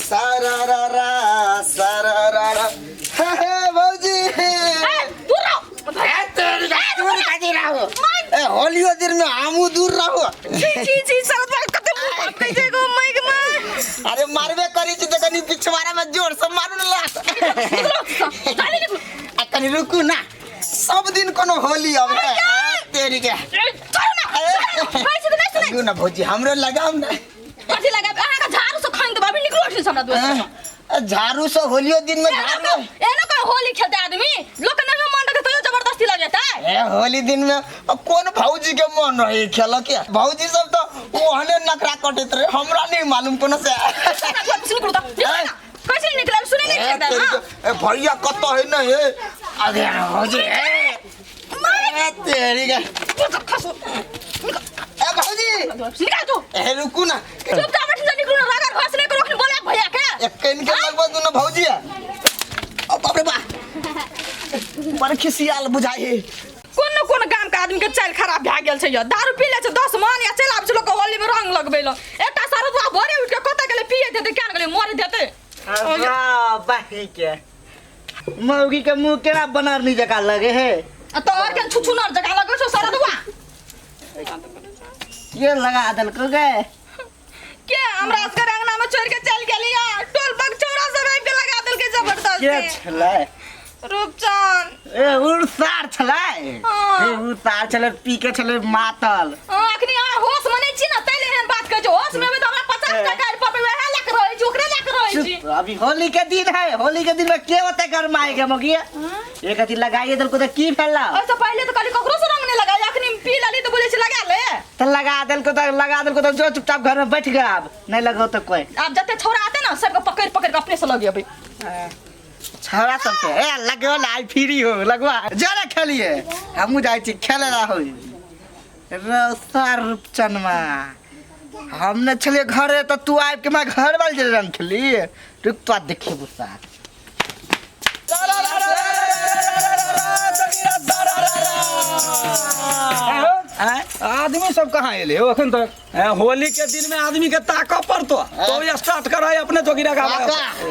सारा रा रा सारा रा रा। हे हे भौजी, ए, दूर रहो। ए, तेरी का दूर काटी रहो। ए, होलियो दिन में हमू दूर रहो। छी छी छी, शरद भाई, कते मुंह बात कहै छै गो माइक में। अरे मारबे करी छी त कनी पिछवाड़ा में जोर से मारू न लात। निकलो, जल्दी निकलो। आ कनी रुकू ना, सब दिन कोनो होली आवे है तेरी के। ए, चलो ना, चलो ना, भाई से नहीं सुने। रुकू ना भौजी, हमरो लगाम ना। कथी लगाब? अहाँ के झाड़ू से खन देब, अभी निकलो अठिन से हमरा दुआर से। ए, झाड़ू से होलियो दिन में झाड़ू। एना कोई होली खेलते आदमी? लोग के नहीं मन रखे तैयो जबरदस्ती लग जाता है। ए, होली दिन में अब कौन भौजी के मन रहे खेल के? भौजी सब तो ओहने नखरा कटैत रहे, हमरा नहीं मालूम कोनो से। हमरा दुआर से निकलू त, निकलो ना। कैसे निकलल सुने नहीं ए, खेलता? तेरी हाँ। के- ए, भैया कत है न हे? अरे भौजी, ए, ए, तेरी के। तू तो खसो। ए भौजी, निकल तू। ए रुकू ना। चुपचाप बैठ जा, निकलू ना, रगड़ घस नहीं करो अखन बोले भैया के। एक कन के लगबो दुनो भौजी है। ओ बाप रे बा, बड़ खिसियाल बुझाई है। कोन न कोन गाम के आदमी के चाल खराब भए गेल छै यौ। दारू पी ले छै 10 मन या चलि आबै छै लोक होली में रंग लगबै ल। एकटा सरदुआ भोरे उठि के कतऽ गेलै पिए देतै, केना गेलै मरे देतै। बाही के मौगी के मुंह केना बनरनी जकाँ लगे है। आ तो और केन छुछुनर जकाँ लगै छौ सरदुआ? के लगा देलको गे? के हमरा असगर अंगना में छोड़ के चल गेली या टोल बग छौरा सब आबि के लगा देलकै के जबरदस्ती। छलै? रूपचंद। ए उड़सार छलै। हाँ। ए उड़सार छलै, पी के छलै मातल। हाँ, अखनी अहाँ होश में नहीं छी ना तै ले एहन बात कहै छी। होश में एबै तऽ हमरा 50 टका रुपा पे वएह लए के रहै छी, ओकरे लए के रहै छी। चुप, अभी होली के दिन है, होली के दिन में के ओते गरमाएगा मगिया? एक अथी लगाइए देलको तऽ की भेला? ओहिसँ पहिले तऽ कहली ककरो से रंग नहि लगाई, अखनी पी लेली तऽ बुझै छी लगा ले। तऽ लगा देलको तऽ लगा देलको तऽ जो चुपचाप घर में बैठ गया, अब नहीं लगो तो कोई। आब जते छौड़ा आते ना सबके पकड़ि पकड़ि के अपने से लगेबै। छौड़ा सबके ए लगो ला, आई फ्री हो लगवा जरा खेलिए, हमहूँ जाइ छी खेले ला। हो रौसा रूपचनमा, हम ने छलिए घरे तऽ तू आबि के हमरा घर वाले जे रंग खेली। रुक तो देखिए गुस्सा। आदमी सब कहाँ एले हो अखन तक? हैं, होली के दिन में आदमी के ताकऽ पड़तो तो स्टार्ट कर अपने जोगिरा गावे।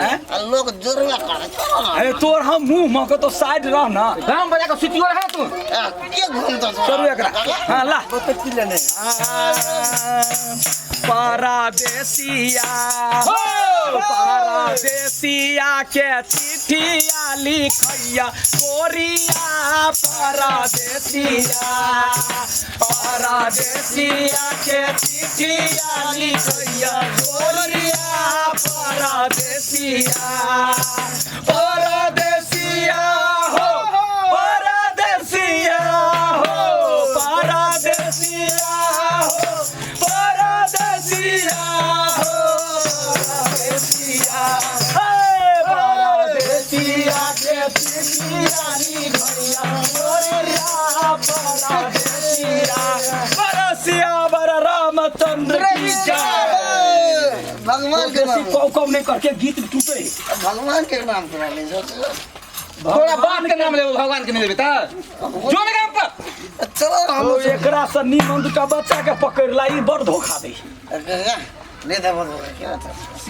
हैं? आ लोग जोरवा करे चलो ना। अरे तोर हम मुंह मके तो साइड रह ना। गाम बजा के सुतियो रहे तू। ए, के घूमतो छौ? चलू एकरा। हाँ ला। बहुते पी लेने। परदेसिया परदेसिया के चिट्ठिया लिखैया कोरिया, परदेसिया परदेसिया के चिट्ठिया लिखैया कोरिया, परदेसिया परदेसिया हो परदेसिया हो परदेसिया हो परदेसिया हो परदेसिया, हे परदेसिया के चिट्ठिया लिखैया कोरिया, परदेसिया परसिया बर रामचंद्र की जय। भगवान के नाम कौ कौ नहीं करके गीत टूटे। भगवान के नाम तोरा ले जो। थोड़ा बाप के नाम लेबो, भगवान के नहीं लेबे त जो ने काम पर। चलो हम ओ एकरा से नीमन दूटा बच्चा के पकड़ ला, ई बड़ धोखा दे। नहीं देबो धोखा, क्या होता?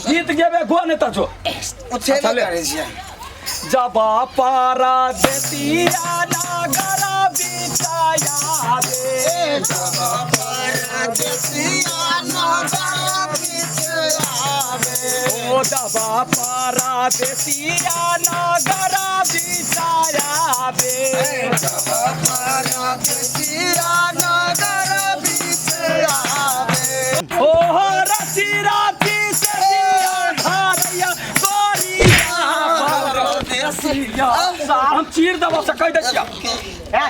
गीत गेबे गो नहीं त जो। उठे अच्छा, ले। करे छियै। जब परदेसिया नगर बिचाया रे, परदेसिया नगर बीच आवे। ओ जब परदेसिया नगर बिचाया रे, परदेसिया नगर बीच आवे। ओ रची राती से धारैया गोरिया परदेसिया। सार हम चीर देबो से कहि दै छियौ। ए,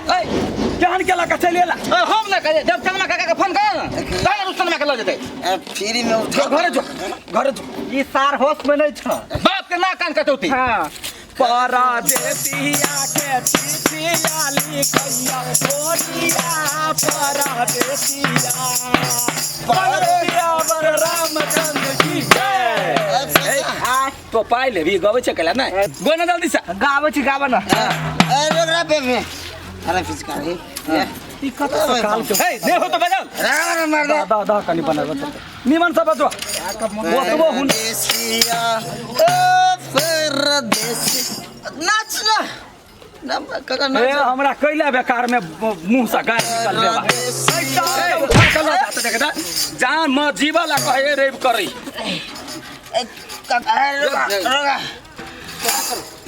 केहन केला के चलि एला? ए, हम ना कहे जब चंदमा काका के फोन कर ना तहन रुस्तनमा के लऽ जेतै। ए, फ्री में उठा। जो घरे जो, घरे जो। ई सार होश में नहीं छ। बाप के ना कान कटौती। हाँ। परदेसिया के चिट्ठिया लिखैया गोरिया, परदेसिया परदेसिया बर रामचंद्र की जय। तो पाइ लेबी गबै छै कैला नहि गो ना जल्दी से। गाबै छी, गाबै ना। ए, रोकरा पे में अरे फिचकारी। ए, ई कत सकाल के ए ने हो तो बजाओ। राम मर्द दा दा दा कनी बना बता निमन से बजवा ओतबो हुन परदेसिया ओ परदेसी नाच ना ना काका ए नाच हमरा कैला बेकार में मुंह से गाय निकल देबा जान म जीवा ला कहे रेब करई ए, काका ए, रुका रुका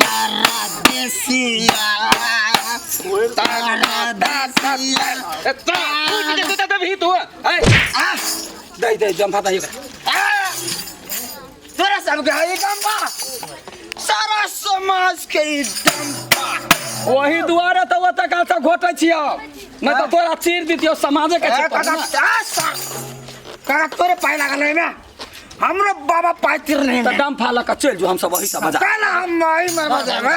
परदेसिया परदेसिया ए तो तू के तो तभी तू ए आ दे दे जम्फा दे आ! तोरा सबके है गम्पा सारा समाज के ई डंपा वही दुआरे तो ओतऽ काल से घोटै छियौ नहीं तो तोरा चीर दितियौ समाजे के ए, छै काका आ, काका तोरे पाय लागल है ना हमरो बाबा पाय तिर नहीं तऽ डम्फा लऽ कऽ चलि जो हम सब वही सब बजा काला हम माई मर बजाबे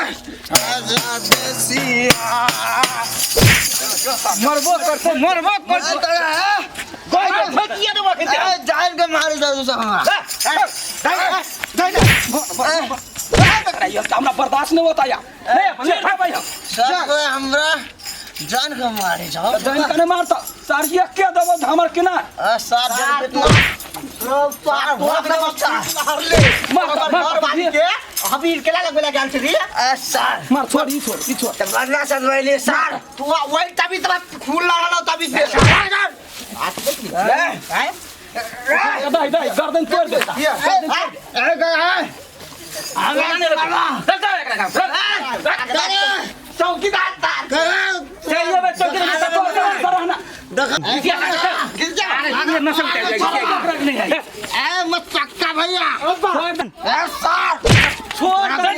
परदेसिया मरबो करतो मरबो करतो तोरा है गोई ठोकिया देबो के ए, जान के मारे जा तू सब हमरा हमरा बर्दाश्त नहीं होता यार नहीं भाई हम सब हमरा जान के मारे जाओ जान कने मारता सार ये के देबो हमर केना आ, सार जन कितना मार मार मार के अभी केला लगबे लगा गेल छी आ, सार मार छोड़ ई छोड़ ई छोड़ त बदला सजवैले सार तू वही तभी तब खून लागल तभी से दे दे गर्दन तोड़ दे चौकीदार चलिए बे चौकी में तोड़ दे रहना नहीं है ए मत चक्का भैया छोड़ दे ए सार छोड़ दे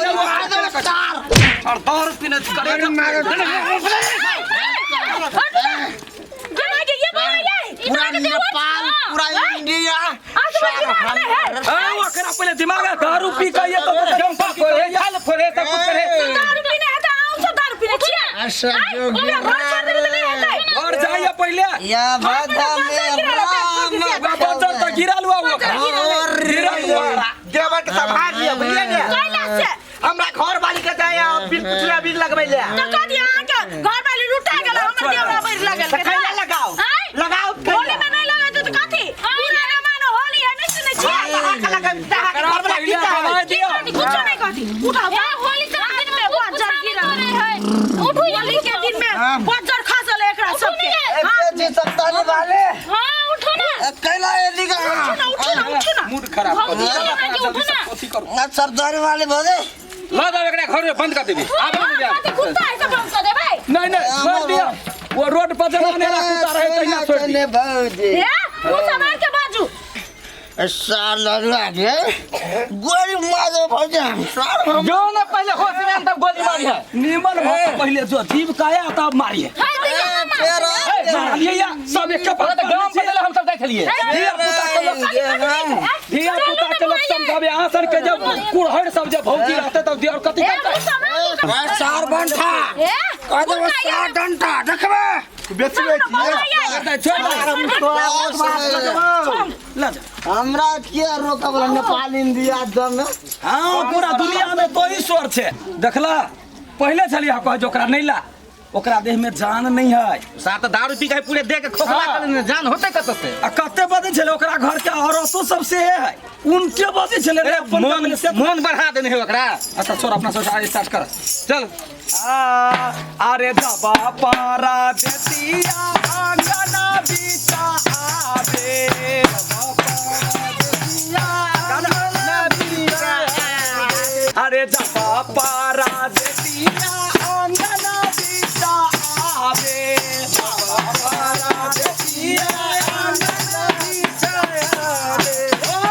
सार और दारू पीने करे पूरा नेपाल पूरा इंडिया हां ओकरा पहले दिमाग है दारू पी के ये तो जंपा फोड़े खाल फोड़े सब कुछ करे दारू पीने है त आउ सब दारू पीने छियै अच्छा ओकरा घर छोड़ देबै त नहि हेतै घर जाइए पहले या बाधा में राम बच्चा तो गिरा लुआ ओकरा गिरा लुआ देवर के संभाल लिया बुझलिए ने कैला से हमरा घर वाली के जाय बिल पुछला बिल लगबै ले त कह दिया अहाँके घर वाली लुटा गेल हमर देवरा बढ़ लागल त कैला लगाओ आँय? लगाओ होली में नहीं लगाते त कथी पूरा ना मानो होली है नहीं सुनै छियै अहाँ लगाम अहाँ के घर वाला की चाहै दवाई की दियो कहती कुछो नहीं कहती उठाओ ए, होली के दिन में बज्जर गिरल करे है उठू होली के दिन में बज्जर खसल एकरा सबके जी सप्ताह वाले हां उठू ना कैला एली का उठू ना उठू ना उठू ना मूड खराब कर भौजी, दिया अहाँके उठू ना। अथी करू ना सरदार वाले बोले ल जाओ एकरा घर में बंद कर देबी आब हां नहीं जाओ कथी कुत्ता है सब बंद कर देबै नहीं नहीं छोड़ दिया वो रोड पर जमाने ला कुत्ता रहे तहिना छोड़ दिया भौजी ए उ सामान के बाजू सार लड़वा के गोली मारो भौजी सार हम जो ना पहले होश में आन तब गोली मारी है नीमन भक्त पहले जो जीव काया तब मारिए हाय देखिए फेर ए, मारिए या सब एक के ओकरा पर तो गांव बदल हम सब देख लिए धिया पुता के लोग धिया पुता के लोग समझावे आसन के जब कुड़हड़ सब जब भौजी रहते तब दिया और कथी ए करते उ सामान सार बंठा ए कह देबो सार डंटा देखबे बेचबे छोड़ दे ला जा हमरा के रोकब नेपाल इंडिया दम हाँ पूरा दुनिया में तो ही स्वर छे देखला पहले छलिए कह जो ओकरा नहीं ला ओकरा देह में जान नहीं है सार तो दारू पी के पूरे देह के खोखला कर देने जान होते कत से आ कते बजे छले ओकरा घर के औरतो सब से है उनके बजे छले रे अपन मोन कमरे से मोन बढ़ा देने है ओकरा अच्छा छोड़ अपना सोच स्टार्ट कर चल आ, अरे दबा पारा देतिया आंगना बीचा आवे दबा पारा देतिया आंगना बीचा आवे। अरे दबा पारा देतिया आंगना बीचा आवे दबा पारा देतिया आंगना बीचा आवे। ओ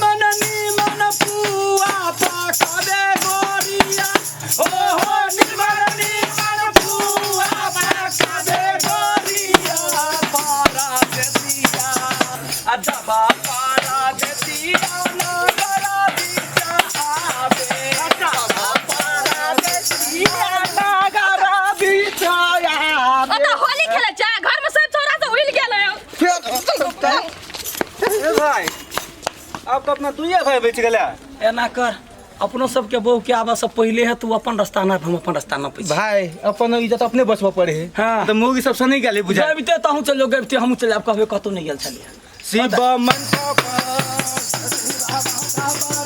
मन निमन पुआ पाकबे गोरिया ओ हो निमन निमन पुआ पाकबे गोरिया पारा देतिया अजबा पारा देतिया नगरा बीचा आवे अजबा पारा देतिया नगरा बीचा आवे ओतऽ होली खेलै छै घर में सब छोरा सब उड़ि गेल है ए भाई अब तो अपना दुइये भाई बच गेला एना कर अपनो सबके बहू के आबऽ से पहिले है तू अपन रास्ता ना हम अपन रास्ता ना पैसे भाई अपन इज्जत अपने बचबऽ पड़े है। हाँ। तऽ मौगी सब से नहीं गेलै बुझा गबिते तहूँ चल जाओ गबिते हमहूँ चल जाब कहबे कतहु नहीं गेल छलियै शिव मन